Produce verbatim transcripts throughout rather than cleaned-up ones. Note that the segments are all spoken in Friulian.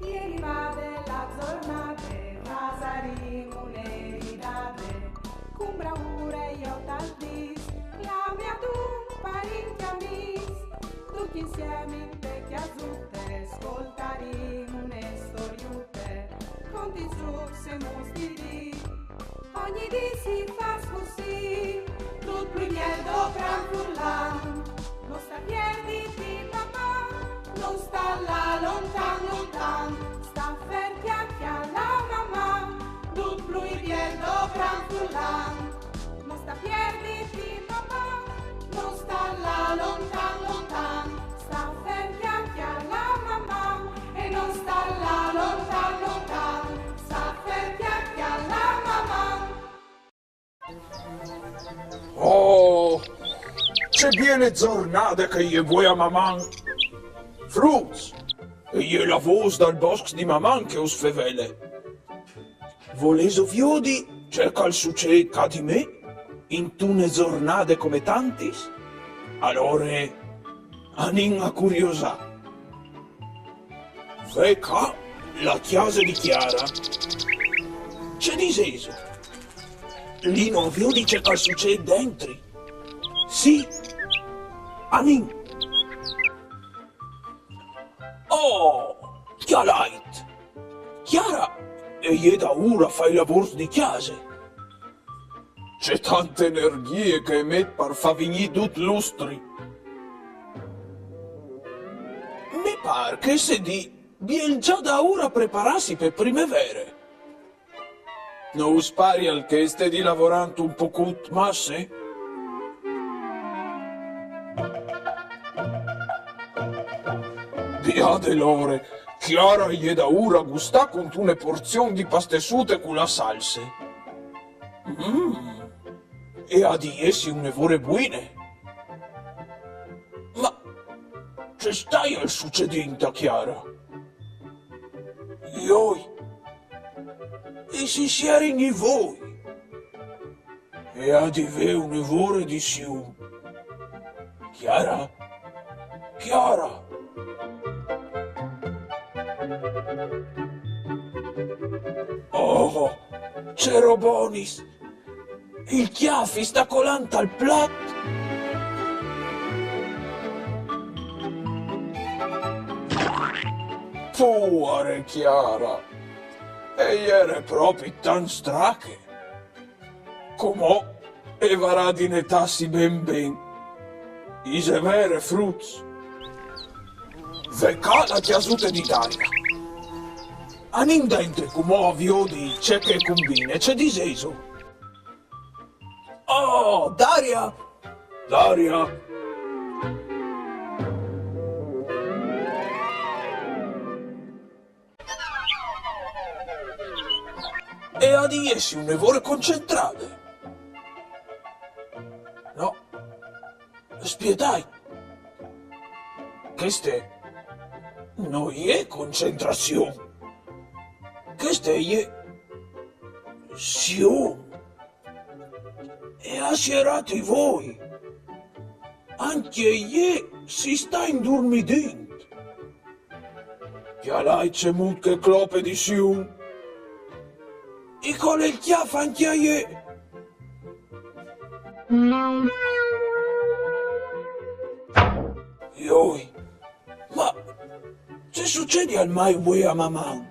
Che rivade la zornade, fasarìn une ridade, cun braure jo tal dis, clame adun parint e amis, ducj insiemi inte cjasute, scoltarìn une storiute, contis, giucs e mustiris. Ogni dì si fâs cussì, dut plui biel dopran furlan. No sta pierditi, Maman, no sta lâ lontan, lontan, sta fer cjale a Maman, dut plui biel dopran furlan. No sta pierditi, Maman, no sta lâ lontan, lontan, sta fer cjale a Maman, e no sta lâ lontan, lontan, sta fer cjale a Maman. Oh, ce biele zornade che e je vuê a Maman! Fruts, e je la vôs dal bosc di Maman che us fevele. Volêso viodi ce che al sucêt ca di me, intune zornade come tantis? Alore, anìn a curiosâ. Ve ca la cjase di Chiara. Ce disêso? Lino a viodi ce che al sucêt dentri. Sì, anìn. Oh, cjalait! Chiara e je daûr a fâ i lavôrs di cjase. Ce tante energjie che e met par fâ vignî dut lustri! Mi pâr che e sedi biel za daûr a preparâsi pe primevere. No us parial che e stedi lavorant un pocut masse? Biade lore, Chiara e je daûr a gustâ cuntune porzion di pastessute cu la salse. Mm. E à di jessi une vore buine. Ma ce staial sucedint a Chiara? Joi, e si sierin i voi. E à di vê une vore di sium. Chiara? Chiara! Oh, ce robonis! Il cjâf i sta colant tal plat! Puare Chiara! E jere propit tant strache! Cumò e varà di netâsi ben ben. Ise vere, fruts? Ve ca la cjasute di Daria. Anìn dentri cumò a viodi ce che e cumbine, ce disêso? Oh, Daria! Daria! E à di jessi une vore concentrade. No. Spietait. Cheste no je concentrazion. Cheste e je sium. E à sierât i voi. Ancje jê si sta indurmidint. Cjalait cemût che e clope di sium. I cole il cjâf ancje a jê. Joi, ma ce sucedial mai vuê a Maman?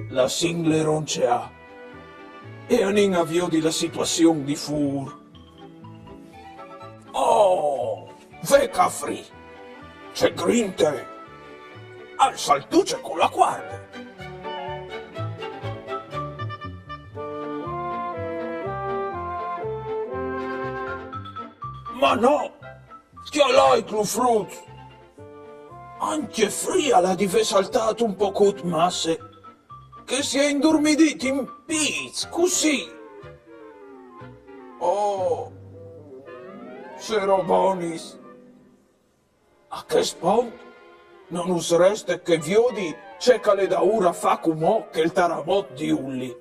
Lassìnle ronceâ e anìn a viodi la situazion di fûr. Oh, ve ca Fri! Ce grinte! Al saltuce cu la cuarde! Ma no! Cjalaitlu, fruts! Ancje Fri al à di vê saltât un pocut masse, che si è indurmidît in pîts, cussì. Oh, ce robonis! A chest pont no nus reste che viodi ce che al è daûr a fâ cumò chel taramot di Ulli.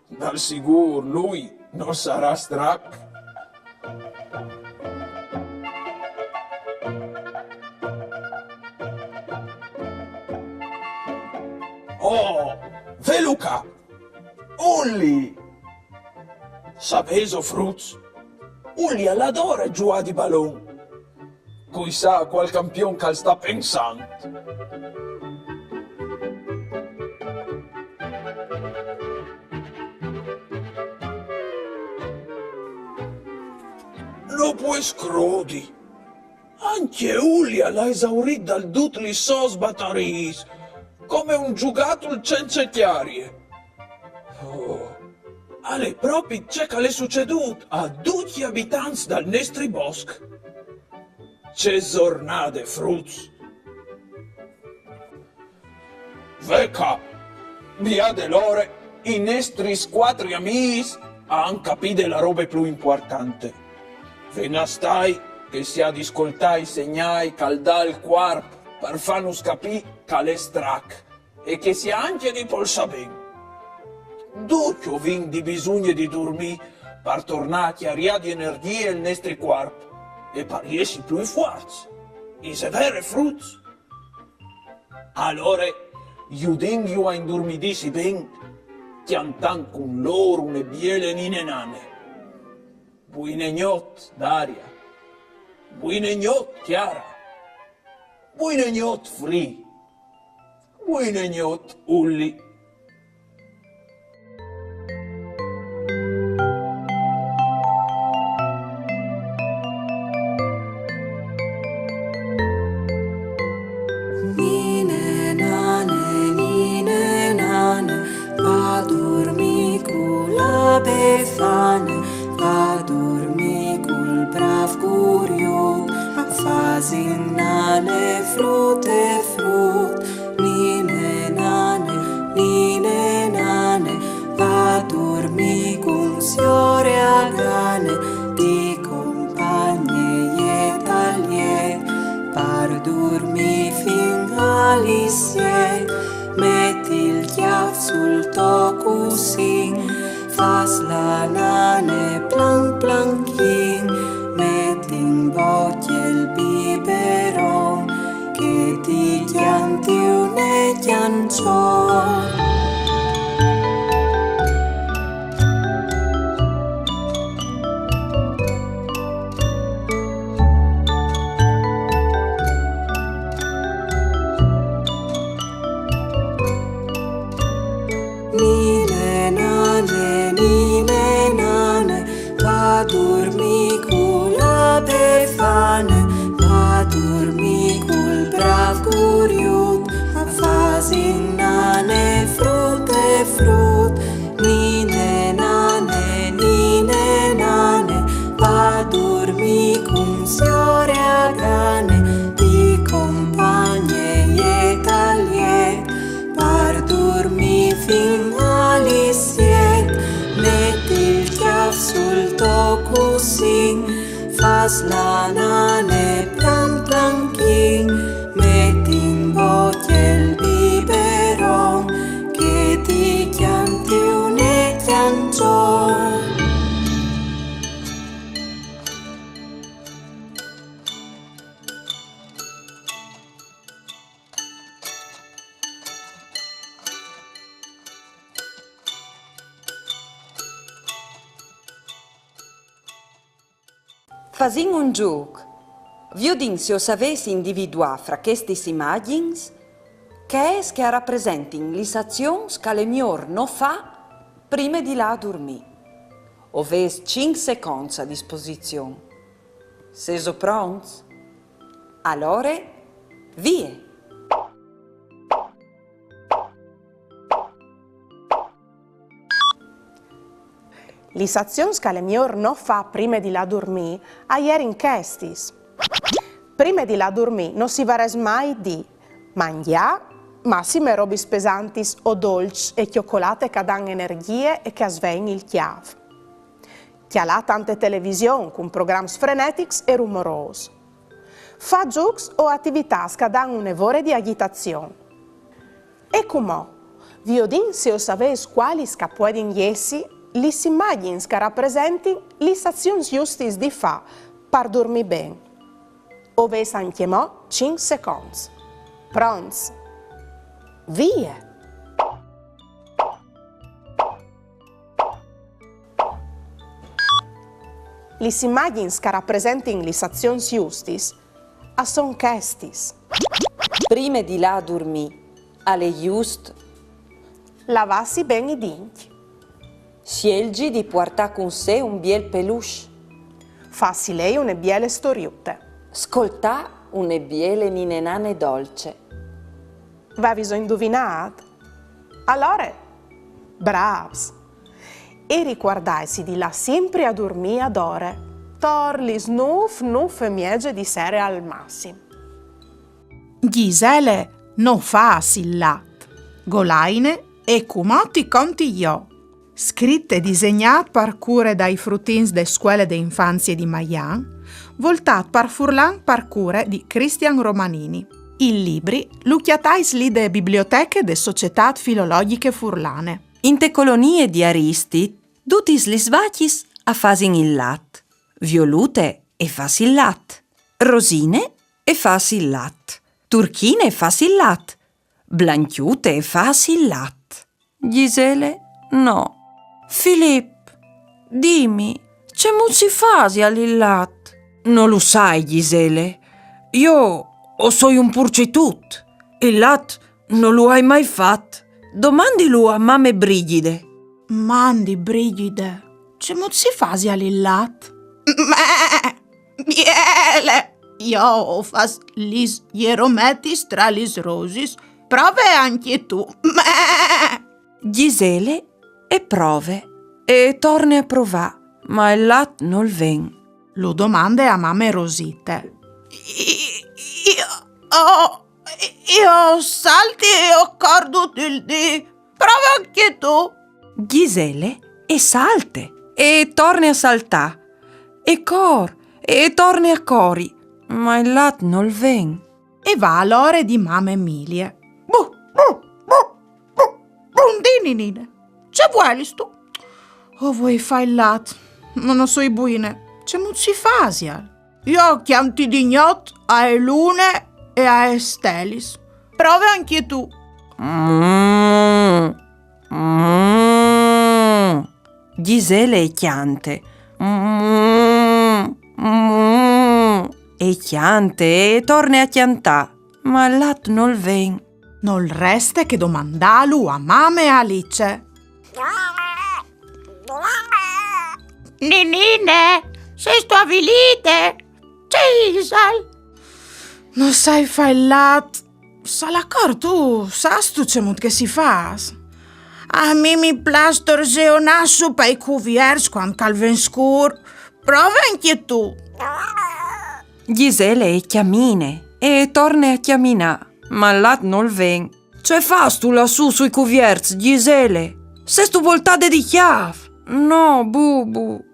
Dal sigûr lui nol sarà strac. Oh, velu ca! Ulli! Savêso, fruts? Ulli al adore zuiâ di balon. Cui sa a cuâl campion che al sta pensant. No pues crodi. Ancje Ulli al à esaurît dal dut lis sôs batariis, come un zugatul cence cjarie. Oh, al è propit ce che al è sucedût a ducj i abitants dal nestri bosc. Ce zornade, fruts! Ve ca, biade l'ore, i nestris cuatri amîs a àn capide la robe plui impuartante. Ve na stâi che si à di scoltâ i segnâi che al dà il cuarp par fânus capî che al è strac e che si à ancje di polsâ ben. Ducj o vin di bisugne di durmî par tornâ a cjariâ di energjie il nestri cuarp e par jessi plui fuarts. Isal vêr, fruts? Alore, judìnju a indurmidîsi ben, cjantant cun lôr une biele nine-nane. Buine gnot, Daria. Buine gnot, Chiara. Buine gnot, Fri. Buine gnot, Ulli. Nine-nane, nine-nane, va a durmî cu la Befane, va a durmî cul brâf Guriut, a fasin nane, frut e frut. Nine-nane, nine-nane, va a durmî cun siore Agane, ti compagne jê tal jet, par durmî fin a lis siet. Met il cjâf sul to cussin, fâs la nane plan planchin, met in bocje il biberon, che ti cjanti une cjançon. Nine-nane, nine-nane, va a durmî cu la Befane, va a durmî cul brâf Guriut, a fasin nane, frut e frut. Nine-nane, nine-nane, va a durmî cun siore Agane, ti compagne jê tal jet, par durmî fin a lis siet. Met il cjâf sul to cussin, fâs la nane plan planchin, met in bocje il biberon, che ti cjanti une cjançon. Fasìn un zûc. Viodìn se o savês individuâ fra chestis imagjins chês che a rapresentin lis azions che al è miôr no fâ prime di lâ a durmî. O vês cinc seconts a disposizion. Sêso pronts? Alore, vie! Lis azions che al è miôr no fâ prime di lâ a durmî a jerin chestis. Prime di lâ a durmî no si varès mai di mangjâ, massime robis pesantis o dolçs e cjocolate che a dan energjie e che a svein il cjâf. Cjalâ tante television cun programs frenetics e rumorôs. Fâ zûcs o ativitâts che a dan une vore di agjitazion. E cumò, viodìn se o savês cualis che a puedin jessi lis imagjins che a rapresentin lis azions justis di fâ par durmî ben. O vês ancjemò cinc seconts. Pronts? Vie! Lis imagjins che a rapresentin lis azions justis a son chestis. Prime di lâ a durmî, al è just lavâsi ben i dincj. Sielzi di puartâ cun se un biel peluche. Fâsi lei une biele storiute. Scoltâ une biele ninenane dolce. Vêso induvinât? Alore, brâfs! E ricuardêsi di lâ simpri a durmî adore, tor lis nûf, nûf e mieze di sere al massim. Gisele no fâs il lat. Golaine e cumò ti conti jo. Scrit e disegnât par cure dai frutins de scuele de infanzie di Maian, voltât par furlan par cure di Cristian Romanini. Il libri lu cjatais li de biblioteche de Societât Filologjiche Furlane. Inte colonie di Aristit, dutis lis vacjis a fasin il lat. Violute e fâs il lat. Rosine e fâs il lat. Turchine e fâs il lat. Blancjute e fâs il lat. Gisele, no. Filip, dimi, cemût si fasial il lat? No lu sai, Gisele. Jo o soi un purcitut. Il lat no lu ai mai fat. Domandilu a mame Brigjide. Mandi, Brigjide, cemût si fasial il lat? Meh! Biele! Jo o fâs lis jerometis tra lis rosis. Prove ancje tu. Meh! Gisele e prove e torne a provâ, ma il lat nol ven. Lu domande a mame Rosite. I-, io, oh, io salti e o cori dut il dì. Prove ancje tu. Gisele e salte e torne a saltâ. E cor e torne a cori, ma il lat nol ven. E va alore di mame Emilie. Bu, bu, bu, bu, bundì, ninine, ce vuelistu? O vuei fâ il lat, ma no soi buine. Cemût si fasial? Jo o cjanti di gnot ae lune e aes stelis. Prove ancje tu. Mm, mm. Gisele e cjante. Mm, mm. E cjante e torne a cjantâ, ma il lat nol ven. Nol reste che domandâlu a mame Alice. Ninine, sêstu avilide? Ce isal? No sai fâ il lat. Salacor, tu sâstu cemût che si fâs? A mi mi plâs torsê o nas sù pai cuvierts cuant che al ven scûr. Prove ancje tu. Gisele e cjamine e torne a cjaminâ, ma il lat nol ven. Ce fâstu lassù sui cuvierts, Gisele? Sêstu voltade di cjâf? No, bubu.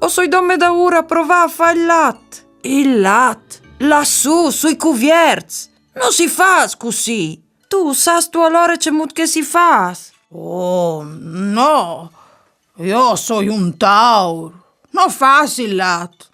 O soi dome daûr a provâ a fâ il lat. Il lat? Lassù, sui cuvierts? No si fâs cussì. Tu sâstu alore cemût che si fâs? Oh, no. Jo o soi un taur. No fâs il lat.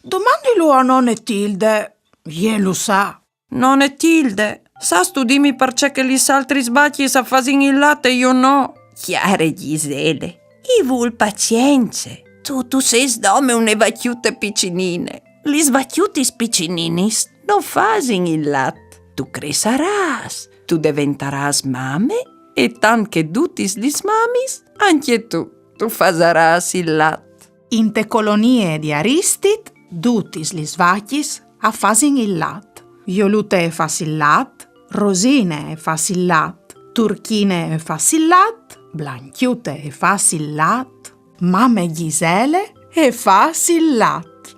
Domandilu a none Tilde. Jê lu sa. None Tilde, sâstu dîmi parcè che lis altris vacjis a fasin il lat e jo no? Cjare Gisele, i vûl pazience. Tu, tu sês dome une vacjute piçinine. Lis vacjutis piçininis no fasin il lat. Tu cressarâs, tu deventarâs mame e tant che dutis lis mamis, ancje tu, tu fasarâs il lat. Inte colonie di Aristit, dutis lis vacjis a fasin il lat. Violute e fâs il lat, Rosine e fâs il lat, Turchine e fâs il lat, Blancjute e fâs il lat, mame Gisele e fâs il lat.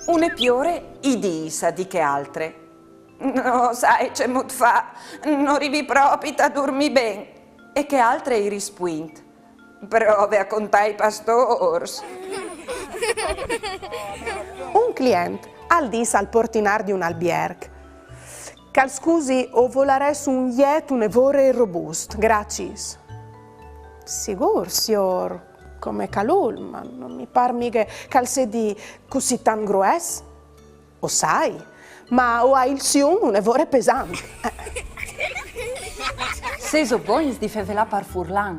Une piore i dîs a di chê altre: No sai cemût fâ, no rivi propit a durmî ben. E chê altre i rispuint: Prove a contâ i pastôrs. Un client al dîs al portinâr di un albierc: Che al scusi, o volarès un jet une vore robust, graciis. Sigûr, siôr, come che al vûl, ma no mi pâr mighe che al sedi cussì tant grues. O sai, Ma o ai il sium une vore pesant. Sêso bogns di fevelâ par furlan?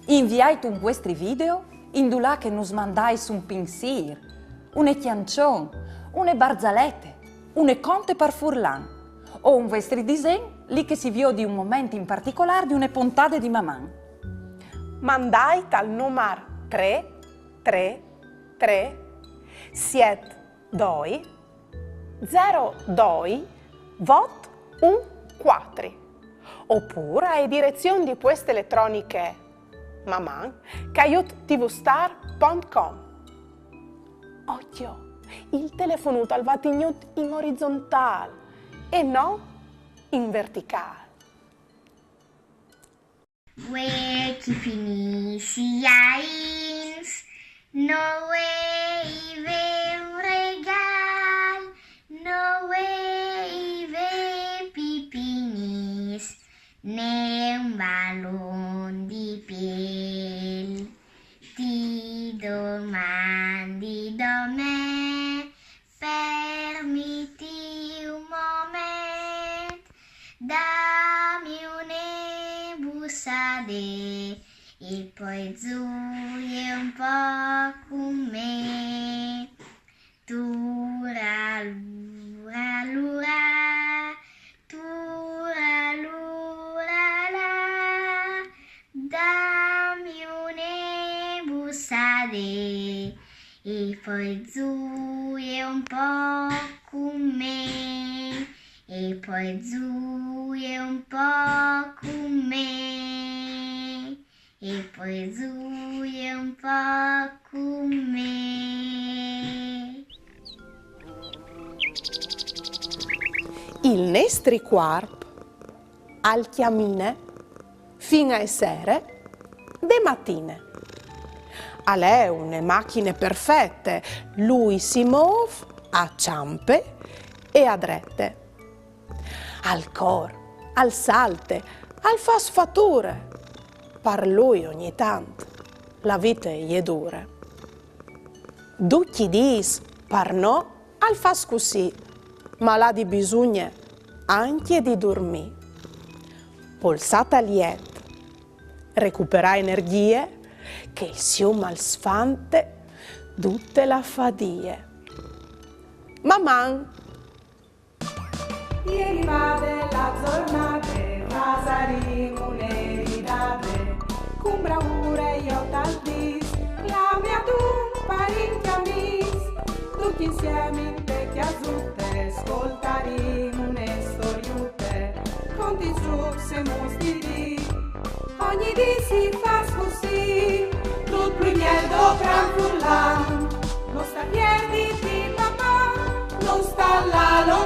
Inviait un vuestri video indulà che nus mandais un pinsîr, une cjançon, une barzalete, une conte par furlan, o un vuestri disen li che si viodi un moment in particolâr di une pontade di Maman. Mandait al numar trê trê trê siet doi zero doi vot un cuatri, opûr ae direzion di pueste eletroniche maman caiut tvstar pont com. Ocjo, il telefonut al va tignût in orizontâl e no in verticâl. Vuê ch'i finìs i agns, no vuei vê un regâl, no vuei vê pipinìs, ne un balon di piel. Ti domandi dome, fermiti un moment, dami une bussade e poi zuie un po' cun me. Turaluralura, turalurala, dami une bussade e poi zuie un po' cun me, e poi zuie un po' cun me, e poi zuie un po' cun me. Il nestri cuarp al cjamine fin ae sere de matine. Al è une machine perfete, lui si môf a çampe e a drete. Al cor, al salte, al fâs fature, par lui ogni tant la vite e je dure. Ducj i dîs, par nô, al fâs cussì, ma al à di bisugne ancje di durmî. Polsât a liet, recuperâ energjie, che il sium al sfante dute la fadie. Maman! E rivade la zornade, fasarìn une ridade, cun braure jo tal dîs, clamìn adun parint e amîs, ducj insiemi inte cjasute, scoltarìn une storiute, contis zûcs e muts di dì. Ogni dì si fâs cussì, dut plui biel do cran furlan. No sta pierdi di Maman, no sta là, lo